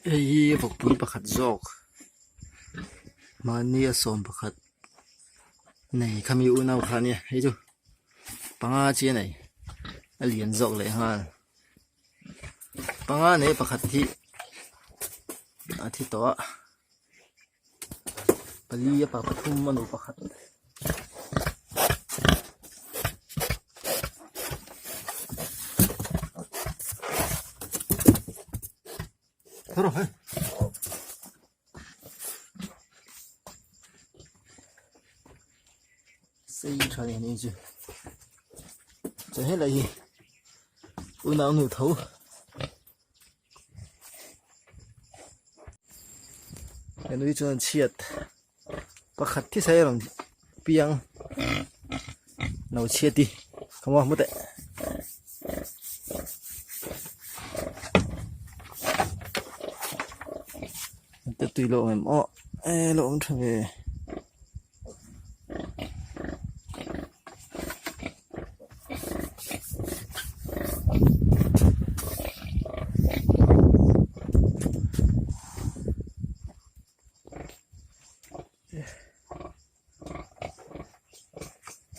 Hei hi vawkpui pakhat zawk mahni a sawm pakhat nei khami unau kha ania hei chu panga chi a nei a lian zawk leh nghal panga nei pakhat hi a thi tawh a pali a pa pathum a nu pakhat. Sei tha nen hi chu chuan helai hi unau nu tho henu hi chuan chhiat pakhat thi sai a rawn piang no chhiat hi ka hmu a hmu teh. Tui lo awm em aw e lo awm tha ve.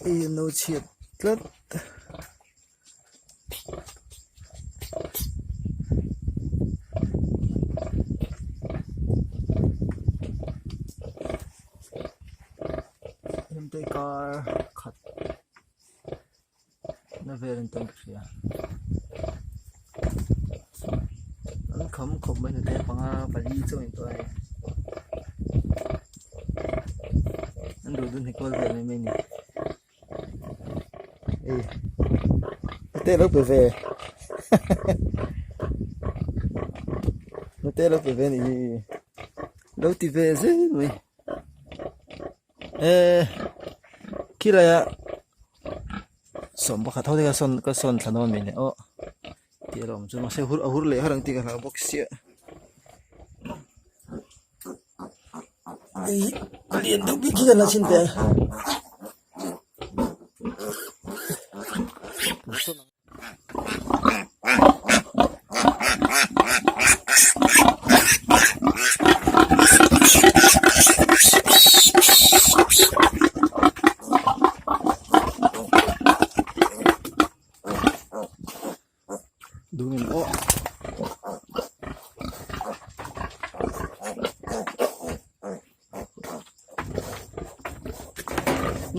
Hei an lo chhiat tlat. Hemte kar khat na vel an tawn ka hria an kham khawp mai hnute panga pali chauh in tawh a ni an duh dun hi kual vel mai mai a ni. Ei hnute lo pe ve hnute lo pe ve a nih hi lo ti ve zel mai eh khilaiah sawm pakhat ho te kha sawn ka sawn thla dawn mai le aw tih a lo awm chu mahse a hur leh har ang tih ka hlau bawk sia hei a lian deuh bik hi kan la chhin teh ang. Dungin aw.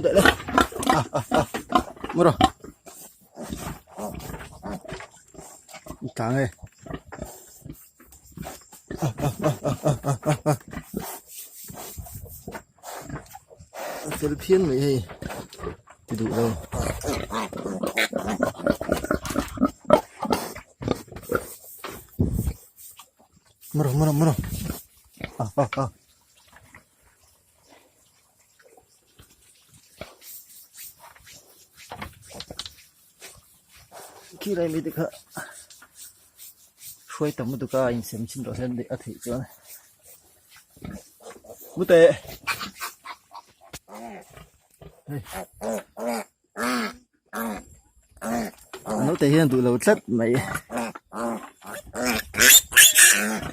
Đợi đây. À, à, à. Mua rồi. Cá này. À, à, à, à, à, à, à. Fel phian mai hei ti duh lo. Muro muro muro. Ah ah ah. Khilai mi te kha hruai tam lutuk a insem chhin tawh hian a theih chuan mute hei naute hian duh lo tlat mai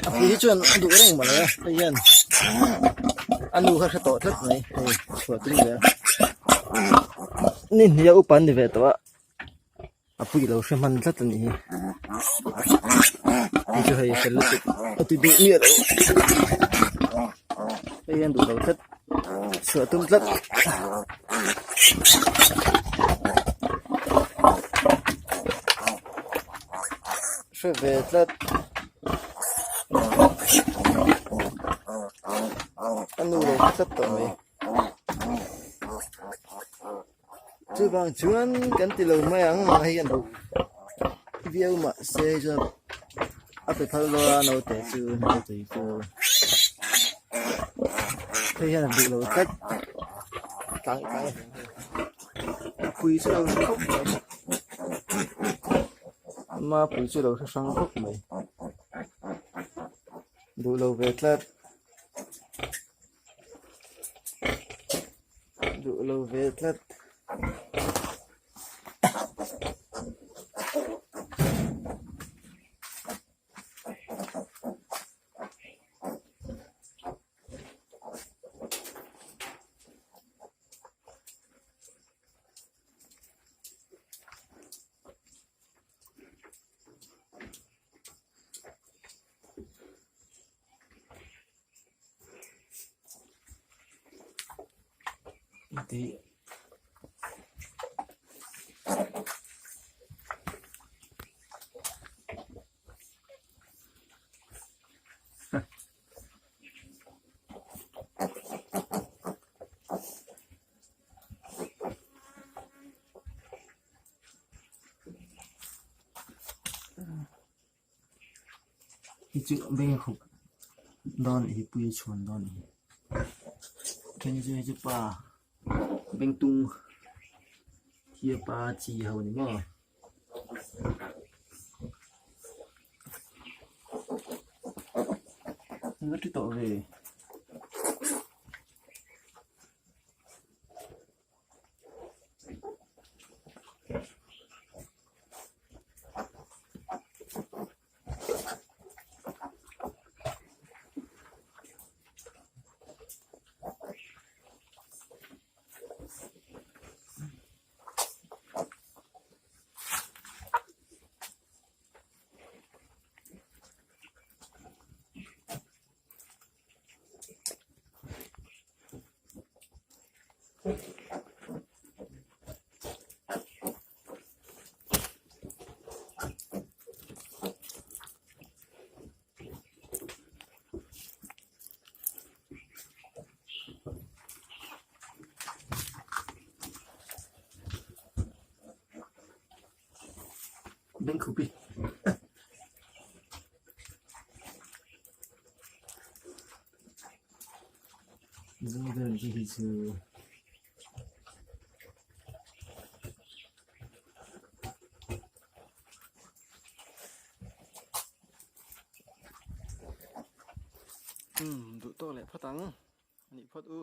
a pui hi chuan a duh reng mawle a hei hian a nu kha hre tawh tlat mai hei chhuah tum ve a ni hnih a upa an ni ve tawh a a pui lo hre hman tlat a nih hi hei chu hei fel lutuk a ti duh miah lo hei hian duh lo tlat chhuah tum tlat. Hre ve tlat a nu lo hre tlat tawh mai. Chuvang chuan kan ti lo mai ang hei an duh viau mahse chuan a pe phal dawn a naute chu naute chu hei hian a duh lo tlat tlai tlai a pui chu lo hre khawp mai ama pui chu lo hre hrang khawp mai duh lo ve tlat. Duh lo ve tlat. te hi. Hi chu beng khup dawn hi pui a chhuan dawn hi then chu hei chu pa beng tung hi a pa chi ho ni maw. An va ti tawh ve. Bengkhupi. Zungvel te hi chu Umm duh tawk leh phawt ang anih phawt u.